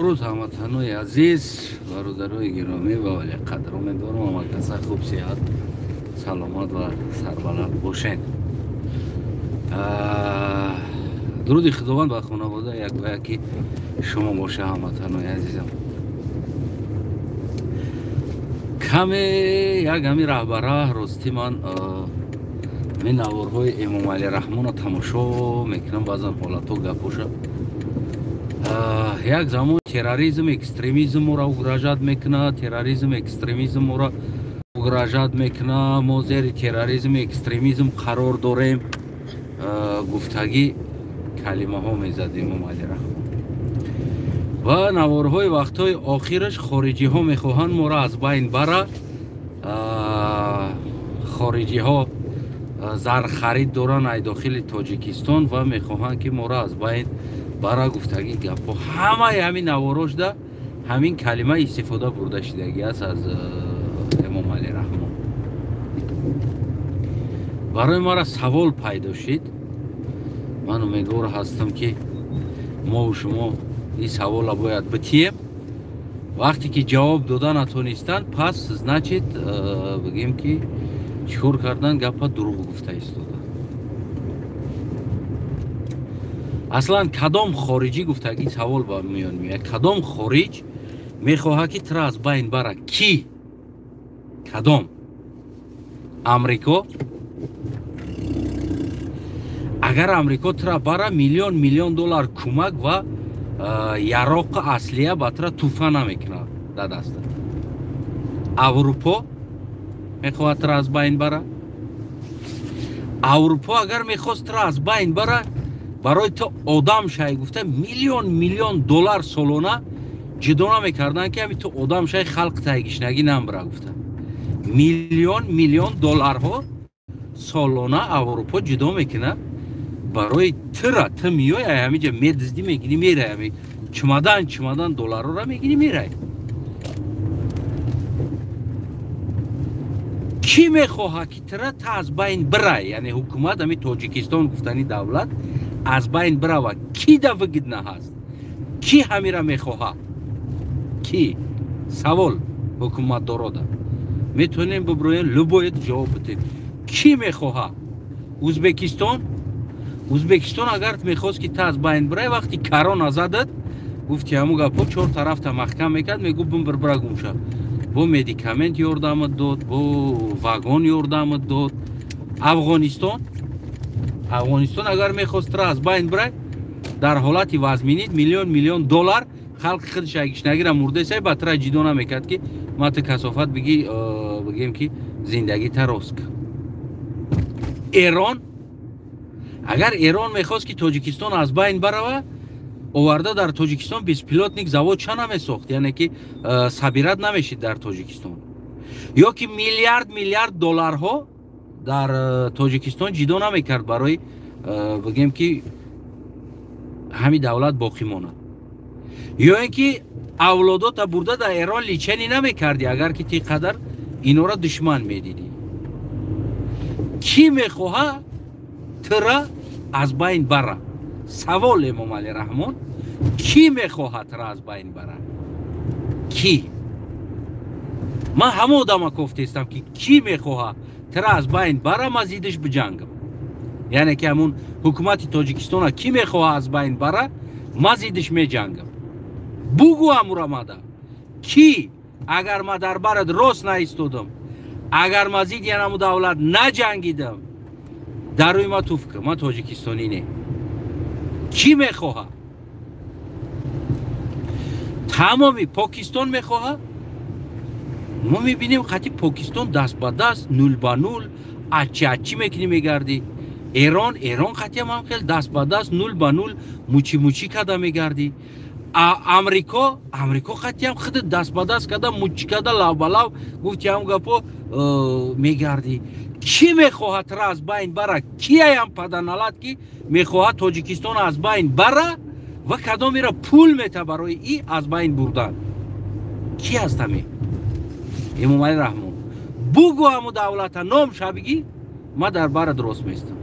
Рӯз ҳамватанои азиз, бародарои гиромӣ ва олиқадр, умедворам ҳама каса хуб, сиҳат, саломат ва сарбаланд бошед. Дуруди Худованд ба хонавода як ба яки шумо боша, ҳамватанои азизам. Каме як ҳами раҳбара рости ман ҳамин наворҳои Эмомалӣ Раҳмонро тамошо мекунам, баъзан ҳолатҳо гапоша. Як замон терроризм, экстремизм моро угрожать мекунад, терроризм, экстремизм моро угрожать мекунад, мо зери терроризм, экстремизм қарор дорем, гуфтагӣ калимаҳо мезад Эмомалӣ Раҳмон. Ва наворҳои вақтҳои охираш хориҷиҳо мехоҳанд моро аз байн бара, хориҷиҳо зархарид доранд ай дохили Тоҷикистон ва мехоҳанд ки моро аз байн бара, гуфтагӣ гапҳо. Ҳамаи ҳамин наворошда ҳамин калима истифода бурда шидагӣ аст аз Эмомалӣ Раҳмон. Барои мара савол пайдо шид. Ман умедвор ҳастам ки мову шумо ин саволро бояд битием. Вақте ки ҷавоб дода натонистанд, пас значит бигем ки чӣ кор кардан, гапа дурӯғ гуфта истода. Аслан кадом хориҷӣ, гуфтагӣ савол ба миён меояд, кадом хориҷ мехоҳад ки тура аз байн бара? Кӣ? Кадом? Амрико? Агар Амрико тура бара, миллион миллион доллар кӯмак ва яроқу аслия ба тура туҳфа намекунад дар даста. Аврупо мехоҳад тура аз байн бара? Аврупо агар мехост тура аз байн бара, барои ту одам шай гуфта миллион миллион доллар солона ҷудо намекарданд ки ҳами ту одам шай, халқ тайгишнагӣ намбара гуфта. Миллион миллион долларҳо солона Аврупо ҷудо мекунад барои тура. Ту меои ҳамиҷа медиздӣ, мегирӣ, мерай, ҳами чумадан чумадан долларҳоро мегирӣ, мерай. Кӣ мехоҳад ки тура та аз байн бирай? Яъне ҳукумат ҳами Тоҷикистон гуфтани давлат аз байн бирава. Кӣ да выгодно ҳаст? Кӣ ҳамира мехоҳад? Кӣ? Савол ҳукуматдорода. Метавонем биброем, любой ҷавоб бидем. Кӣ мехоҳад? Узбекистон? Узбекистон агар мехост ки та аз байн бирай, вақти корона задад, гуфти ҳамун гапҳо, чор тарафта маҳкам мекард, мегуфт бимбир, бира, гумша. Бо медикамент ёрдамат дод, бо вагон ёрдамат дод. Афғонистон? Афғонистон агар мехост тура аз байн бирай, дар ҳолати вазминит миллион миллион доллар халқи худаш агишнагира мурдесай ба тура ҷидо намекард ки ма ту касофат бигӣ, бигем ки зиндагита рост кун. Эрон? Агар Эрон мехост ки Тоҷикистон аз байн барава, оварда дар Тоҷикистон беспилотник завод ча намесохт, яъне ки сабират намешид дар Тоҷикистон, ё ки миллиард миллиард долларҳо дар Тоҷикистон ҷидо намекард барои бигем ки ҳамин давлат боқӣ монад, ё ин ки авлодота бурда дар Эрон лечение намекардӣ, агар ки ти қадар инора душман медидӣ. Кӣ мехоҳад тура аз байн бара? Савол Эмомалӣ Раҳмон, кӣ мехоҳад тура аз байн бара? Кӣ? Ман ҳамон одама кофтестам ки кӣ мехоҳад тура аз байн бара, ман зиддиш биҷангам. Яъне ки ҳамун ҳукумати Тоҷикистона кӣ мехоҳад аз байн бара, ман зиддиш меҷангам. Бугӯ ҳамура мада. Кӣ? Агар ман дар барат рост наистодам, агар ман зидди ҳамун давлат наҷангидам, дар рӯи ман туф кун, ман тоҷикистонӣ не. Кӣ мехоҳад? Тамоми Покистон мехоҳад? Мо мебинем хати Покистон даст ба даст, нул ба нул, ачи ачи мекунӣ, мегардӣ. Эрон? Эрон хатиам ҳам хел даст ба даст, нул ба нул, мучи мучи карда мегардӣ. Амрико? Амрико хатиам худ даст ба даст карда, мучи карда, лав ба лав, гуфти ҳам гапо мегардӣ. Кӣ мехоҳад тура аз байн бара? Кияям паданалат ки мехоҳад Тоҷикистон аз байн бара ва кадомеро пул мета барои и аз байн бурдан? Кӣ аст ҳаме? Эмомалӣ Раҳмон, бугӯ ҳаму давлата ном шабигӣ, ман дар барат рост местам.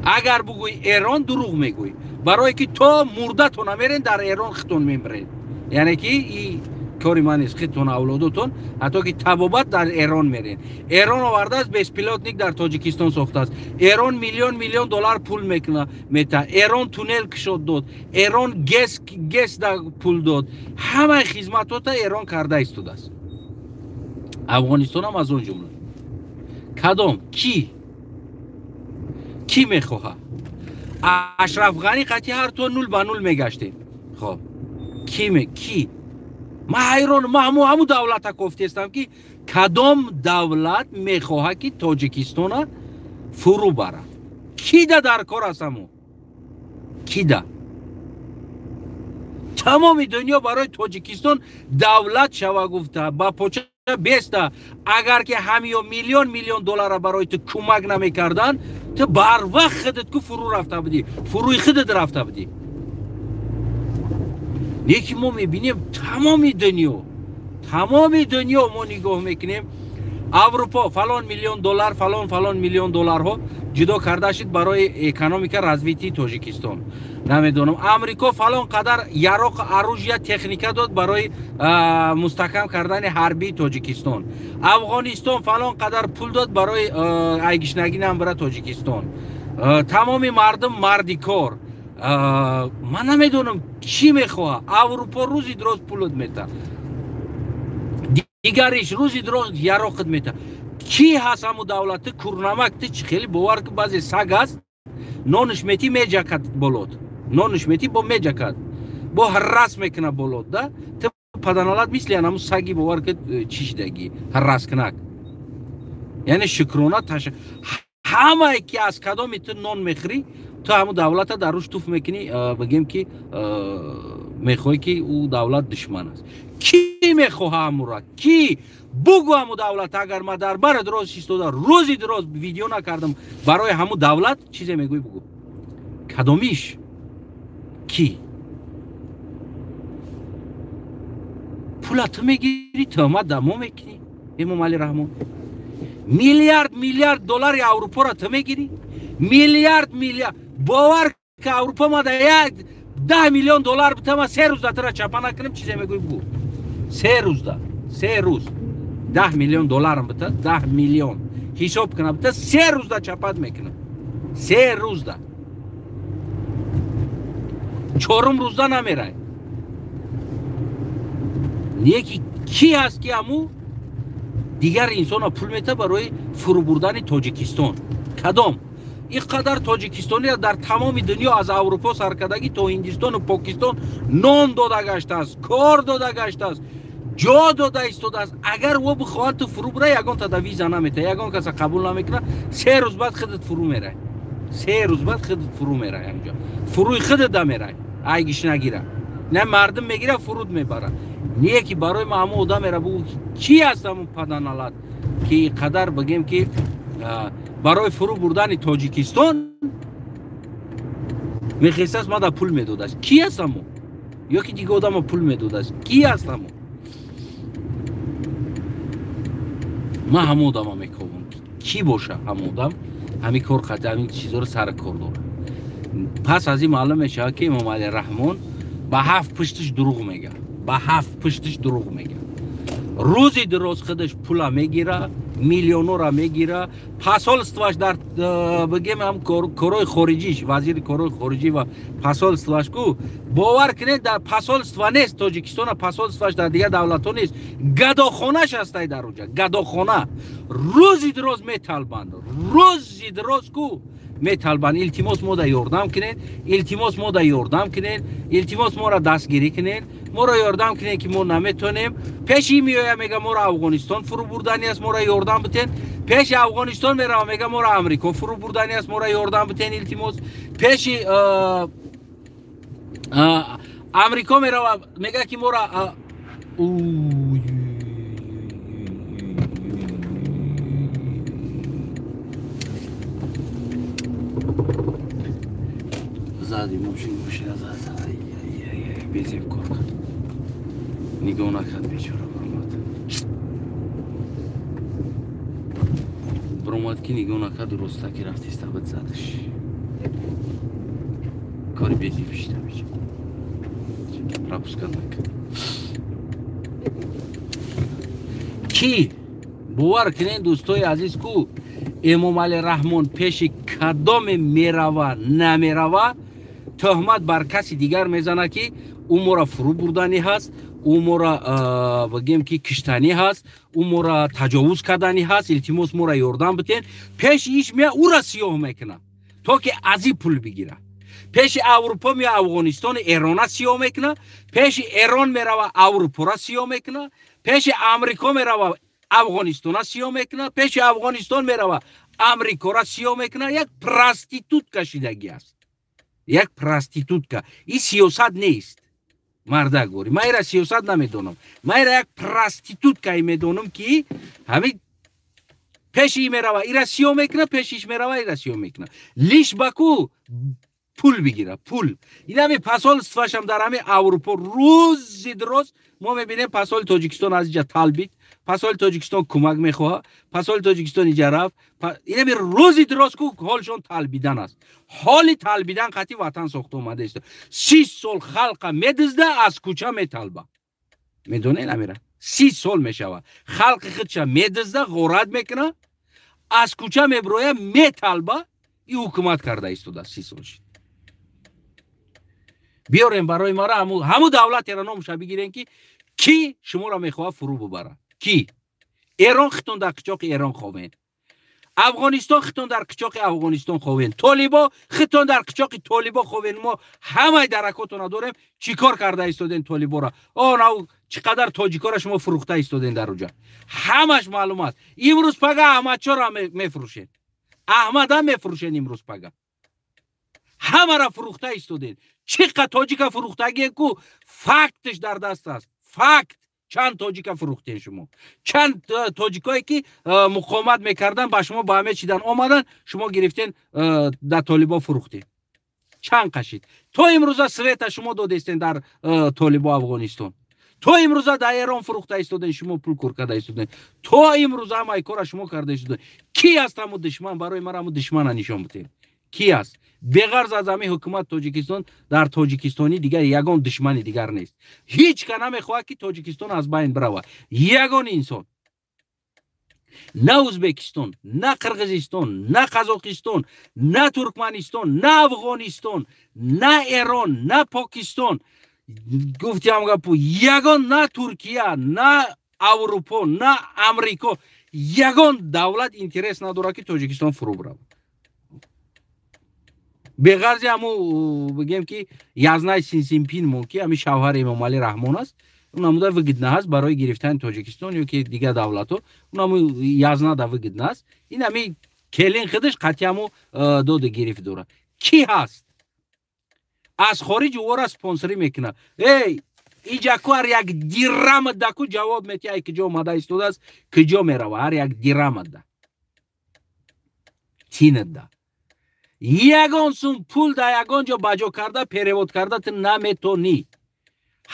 Агар бугӯй Эрон, дурӯғ мегӯй, барое ки то мурдатон намерен, дар Эрон хитон мемиред. Яъне ки и кори ман нест, хитон, авлодотон, ҳатто ки табобат дар Эрон мерен. Эрон овардааст, беспилотник дар Тоҷикистон сохтааст. Эрон миллион миллион доллар пул мекуна мета. Эрон туннел кушод дод, Эрон ГЭС да пул дод. Ҳамаи хизматота Эрон карда истодааст. Афғонистонам аз он ҷумла. Кадом ки кӣ мехоҳад? Ашраф Ғанӣ қатъи ҳар то 0 ба 0 мегаштем. Хоб, ки ман ҳайрон, ман ҳамун давлата кофтестам, ки кадом давлат мехоҳад, ки Тоҷикистона фурӯ барад? Кида дар кор аст ҳамун? Кида? Тамоми дунё барои Тоҷикистон давлат шава гуфта ба поча беста. Агар ки ҳамиё миллион миллион доллара барои ту кӯмак намекарданд, ту барвақт худат ку фурӯ рафта будӣ, фурӯи худат рафта будӣ. Неки мо мебинем тамоми дунё, тамоми дунё мо нигоҳ мекунем, Аврупо фалон миллион доллар, фалон фалон миллион долларҳо ҷудо карда шуд барои экономика развитии Тоҷикистон. Намедонам, Амрико фалон қадар яроқ, оружия, техника дод барои мустаҳкам кардани ҳарбии Тоҷикистон. Афғонистон фалон қадар пул дод барои айгишнагӣ намбара Тоҷикистон. Тамоми мардум марди кор. Ман намедонам чӣ мехоҳад. Аврупо рӯзи дроз пулот мета, дигариш рӯзи дроз яроқат мета. Кӣ ҳаст ҳамун давлат? Ту курнамак, ту чӣ хеле бовар ки баъзе саг аст, нонаш метӣ меҷакад болот, нонаш метӣ бо меҷакад, бо ҳаррас мекунад болот да. Ту паданалат мисли ҳамун саги, бовар ки чӣ шидагӣ ҳарраскунак. Яъне шукрона таша ҳамае ки аз кадоми ту нон мехӯрӣ, ту ҳамун давлата дар рӯш туф мекунӣ, бигем ки мехоҳӣ ки ӯ давлат душман аст. Кӣ мехоҳа ҳамура? Кӣ? Бугӯ ҳамун давлат. Агар ман дар бари дроз истода рӯзи дроз видео накардам барои ҳамун давлат, чизе мегӯӣ бугӯ. Кадомиш? Кӣ? Пула ту мегирӣ, тӯҳмат дар мо мекунӣ, Эмомалӣ Раҳмон. Миллиард миллиард доллари Аврупоро ту мегирӣ, миллиард миллиард. Бовар ки Аврупо ма да як 10 миллион доллар бита, ма 3 рӯзда тура чапа накунам, чизе мегӯӣ бугӯ. 3 рӯзда, 3 рӯз 10 миллион долларам бита, 10 миллион ҳисоб кунам бита, 3 рӯзда чапат мекунам. 3 рӯзда. Чорум рӯзда намерай. Неки ки ҳаст ки ҳаму дигар инсона пул мета барои фурӯ бурдани Тоҷикистон? Кадом? Ин қадар тоҷикистониро дар тамоми дунё аз Аврупо саркардагӣ то Ҳиндистону Покистон нон дода гаштааст, кор дода гаштааст, ҷо дода истодааст. Агар ӯ бихоҳад ту фурӯ бурай, ягон тада виза намета, ягон каса қабул намекунад. 3 рӯз баъд худат фурӯ мерай, 3 рӯз баъд худат фурӯ мерай, ҳамҷо фурӯи худат да мерай, айгиш нагира. Не мардум мегира, фуруд мебарад. Не ки барои ма ҳамун одамера бугӯ ки аст ҳамун паданалат, ки қадар бигем ки барои фурӯ бурдани Тоҷикистон мехестааст, мада пул медодааст. Ки аст ҳамун? Ё ки дига одама пул медодааст? Ки аст ҳамун? Ман ҳамун одама мековам. Кӣ боша ҳамун одам? Ҳамин кор қати ҳамин чизоро сари кор дорад. Пас аз ин маълум мешавад, ки Эмомалӣ Раҳмон ба ҳафт пуштиш дурӯғ мегӯяд, ба ҳафт пуштиш дурӯғ мегӯяд. Рӯзи дроз худаш пула мегира, миллионора мегира, посольстваш дар бигем ҳам корҳои хориҷиш, вазири корҳои хориҷӣ ва посольстваш ку бовар кунед, дар посольства нест Тоҷикистона, посольстваш дар дигар давлатҳо нест, гадохонаш ҳастай дар уҷа, гадохона. Рӯзи дроз металбанд, рӯзи дроз ку металбанд, илтимос мода ёрдам кунед, илтимос мода ёрдам кунед, илтимос моро дастгирӣ кунед, моро ёрдам кунед, ки мо наметонем. Пеши меоя мега моро Афғонистон фурӯ бурдани аст, моро ёрдам битен. Пеши Афғонистон мерава мега моро Амрико фурӯ бурдани аст, моро ёрдам битен, илтимос. Пеши Амрико мерава мега ки моро зади мошин, мошина зад, безеб кор кард, нигоҳ накард бечора, баромад, баромад ки нигоҳ накард, ростаки рафт истабад задаш. Кори безиб шида меша. Пропускать накун. Ки бовар кунед, дӯстои азиз, ку Эмомалӣ Раҳмон пеши кадоме мерава, намерава, тӯҳмат бар каси дигар мезана, ки ӯ моро фурӯ бурданӣ ҳаст, ӯ моро, бигем, ки киштанӣ ҳаст, ӯ моро таҷовуз карданӣ ҳаст, илтимос, моро ёрдам битен. Пеши иш мея, ӯра сиёҳ мекуна, то ки аз и пул бигира. Пеши Аврупо мея, Афғонистони Эрона сиёҳ мекуна, пеши Эрон мерава, Аврупора сиёҳ мекуна, пеши Амрико мерава, Афғонистона сиёҳ мекуна, пеши Афғонистон мерава, Амрикора сиёҳ мекуна. Як проститутка шидагӣ аст, як проститутка. И сиёсат нест, мардак гори. Ман ира сиёсат намедонам, ман ира як проституткае медонам, ки ҳамин пеши мерава, ира сиёҳ мекуна, пешиш мерава, ира сиёҳ мекуна, лишь бы ку пул бигира, пул. Инами посольствашам дар ҳами Аврупо рӯзи дроз мо мебинем. Посоли Тоҷикистон аз иҷа талбид, посоли Тоҷикистон кӯмак мехоҳад, посоли Тоҷикистон иҷа рафт. Инами рӯзи дроз ку ҳолшон талбидан аст. Ҳоли талбидан қатъи ватан сохта омадааст. 30 сол халқа медизда, аз кӯча металба. Медонед, амира, 30 сол мешавад, халқи худша медизда, ғорат мекуна, аз кӯча мебироя, металба. И ҳукумат карда истодааст, 30 сол шид. Биёрем барои мара ҳаму давлатеро, номуша бигирем, ки кӣ шуморо мехоҳад фурӯ бубарад, кӣ? Эрон, хитон дар қичоқи Эрон ховен. Афғонистон, хитон дар қичоқи Афғонистон ховен. Толибо, хитон дар қичоқи толибо ховен. Мо ҳамаи даракотона дорем, чӣ кор карда истоден толибора. О, нав чӣ қадар тоҷикора шумо фурӯхта истоден дар уҷа, ҳамаш маълум аст. Имрӯз пага Аҳмадчоро мефурӯшен, Аҳмадам мефурӯшен. Имрӯз пага ҳамара фурӯхта истоден. Чӣ қа тоҷика фурӯхтагие ку, фактш дар даст аст, факт. Чанд тоҷика фурӯхтен шумо? Чанд тоҷикое ки муқовимат мекардан ба шумо, ба ҳаме чидан омадан, шумо гирифтен, дар толибо фурӯхтен? Чанд қашид? То имрӯза света шумо додестен дар толибо Афғонистон. То имрӯза дар Эрон фурӯхта истоден шумо, пул кор карда истоден. То имрӯза ҳамаи кора шумо карда истоден. Ки аст ҳаму душман? Барои мара ҳаму душмана нишон битен, ки аст? Беғарз аз ҳамин ҳукумат Тоҷикистон, дар Тоҷикистонӣ дигар ягон душмани дигар нест. Ҳеҷ ка намехоҳад, ки Тоҷикистон аз байн биравад. Ягон инсон, на Ӯзбекистон, на Қирғизистон, на Қазоқистон, на Туркманистон, на Афғонистон, на Эрон, на Покистон, гуфтиам гапу, ягон, на Туркия, на Аврупо, на Амрико, ягон давлат интерес надорад, ки Тоҷикистон фурӯ биравад. Беғарзи ҳаму, бигем, ки язнай Синсинпин мо, ки ҳами шавҳари Эмомалӣ Раҳмон аст, унамуда выгодно ҳаст барои гирифтани Тоҷикистон ё ки дигар давлатҳо. Унаму язнада выгодно аст. Ин ҳами келин худаш қатъи доду гирифт дорад. Кӣ ҳаст аз хориҷ ӯро спонсорӣ мекунад? Эй, иҷаку ҳар як дирамадаку ҷавоб метиҳ, ай киҷо омада истодааст, киҷо мерава. Ҳар як дирамада, тинада ягон сум пул дар ягон ҷо баҷо карда, перевод карда ту наметонӣ.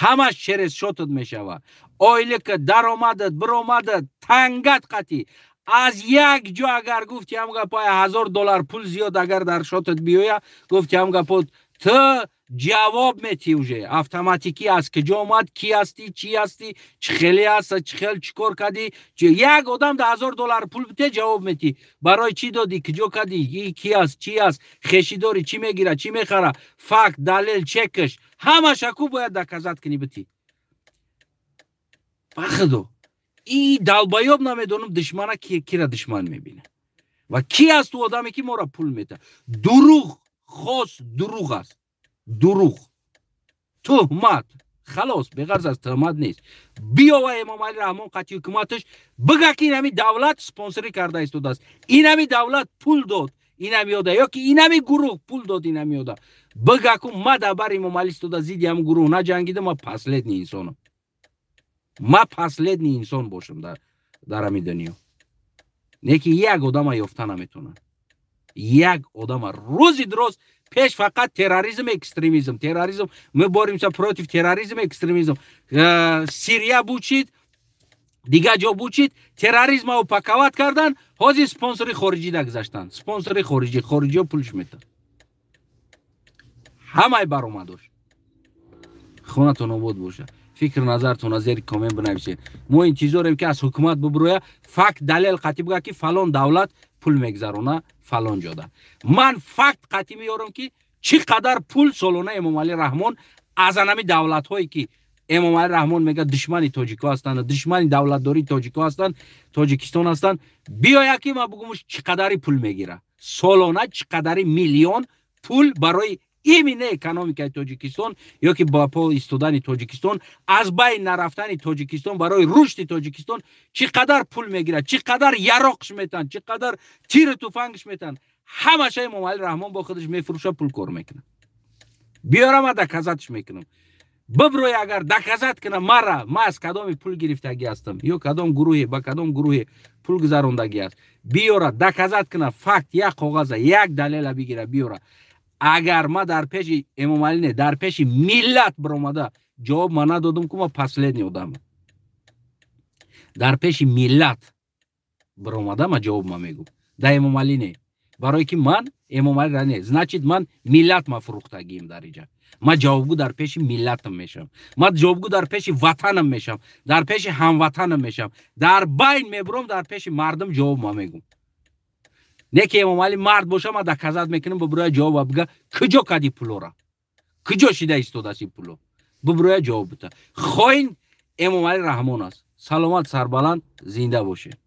Ҳамаш через счётат мешавад. Ойлика, даромадат, биромадат, тангат қатӣ аз як ҷо агар, гуфти ҳам гапо, 1000 доллар пул зиёд агар дар счётат биёя, гуфти ҳам гапо, ту ҷавоб метӣ уже автоматикӣ, аз куҷо омад, кӣ ҳастӣ, чӣ ҳастӣ, чӣ хеле аст, чӣ хел, чӣ кор кардӣ. Як одам да 1000 доллар пул бите, ҷавоб метӣ: барои чӣ додӣ, куҷо кардӣ, кӣ аст, чӣ аст, хешӣ дорӣ, чӣ мегира, чӣ мехара, факт, далел, чекаш, ҳамаша ку бояд доказать кунӣ, битӣ. Ба худо, и долбоёб, намедонам, душмана кира душман мебина ва кӣ аст ӯ одаме, ки моро пул метаҳад. Дурӯғ, хос дурӯғ аст, дурӯғ, туҳмат, халос. Беғарз аз туҳмат нест. Биёва Эмомалӣ Раҳмон қатъи ҳукуматаш бига, ки инами давлат спонсорӣ карда истодааст, инами давлат пул дод инами ода ё ки инами гурӯҳ пул дод инами ода. Бига ку, ма дар бар Эмомалӣ истода зидди ҳам гурӯҳ наҷангида, ма последний инсонам, ма последний инсон бошам дар ҳами дунё. Не ки як одама ёфта наметонад, як одама. Рӯзи дроз пеш фақат терроризм, экстремизм, терроризм, мы боремся против терроризм, экстремизм. Сирия бучид, дигар ҷо бучид, терроризма упаковать кардан. Ҳозир спонсори хориҷӣ дагзаштанд, спонсори хориҷӣ, хориҷиҳо пулш метанд. Ҳамаи баромадош. Хонатон обод бошад. Фикр назартона зери коммент бинависед. Мо интизорем, ки аз ҳукумат бубуроя, факт, далел қатъӣ буга, ки фалон давлат пул мегзарона фалон ҷода. Ман факт қатъӣ меёрам, ки чӣ қадар пул солона Эмомалӣ Раҳмон аз анами давлатҳое, ки Эмомалӣ Раҳмон мега, душмани тоҷико ҳастанд, душмани давлатдории тоҷико ҳастанд, Тоҷикистон ҳастанд, биёя, ки ман бугумуш, чӣ қадари пул мегира солона, чӣ қадари миллион пул барои именно экономикаи Тоҷикистон ё ки ба по истодани Тоҷикистон, аз байн нарафтани Тоҷикистон, барои рушди Тоҷикистон чӣ қадар пул мегирад, чӣ қадар яроқш метаҳанд, чӣ қадар тиру туфангш метаҳанд. Ҳамаша Эмомалӣ Раҳмон бо худаш мефурӯша, пул кор мекунад. Биёрама, доказать ш мекунам. Бибрӯй, агар доказать кунам мара, ма аз кадоми пул гирифтагӣ ҳастам ё кадом гурӯҳе ба кадом гурӯҳе пул гузарондагӣ аст, биёра, доказать куна, факт, як коғаза, як далела бигира, биёра. Агар ма дар пеши Эмомалӣ не, дар пеши миллат биромада ҷавоб ма надодум, ку ма последний одам. Дар пеши миллат биромада ма ҷавоб ма мегӯм, да Эмомалӣ не, барое ки ман Эмомалӣ не, значит, ман миллат ма фурӯхтагием. Дар иҷа ма ҷавобгӯ дар пеши миллатам мешавам, ма ҷавобгӯ дар пеши ватанам мешавам, дар пеши ҳамватанам мешавам, дар байн мебурам, дар пеши мардум ҷавоб ма мегӯм. Не ки Эмомалӣ мард боша, ма доказать мекунам, бибурӯя, ҷавоба бига, куҷо кади пулора, куҷо шида истодааст ин пуло, бибурӯя, ҷавоб бита. Хоин Эмомалӣ Раҳмон аст. Саломат, сарбаланд, зинда бошед.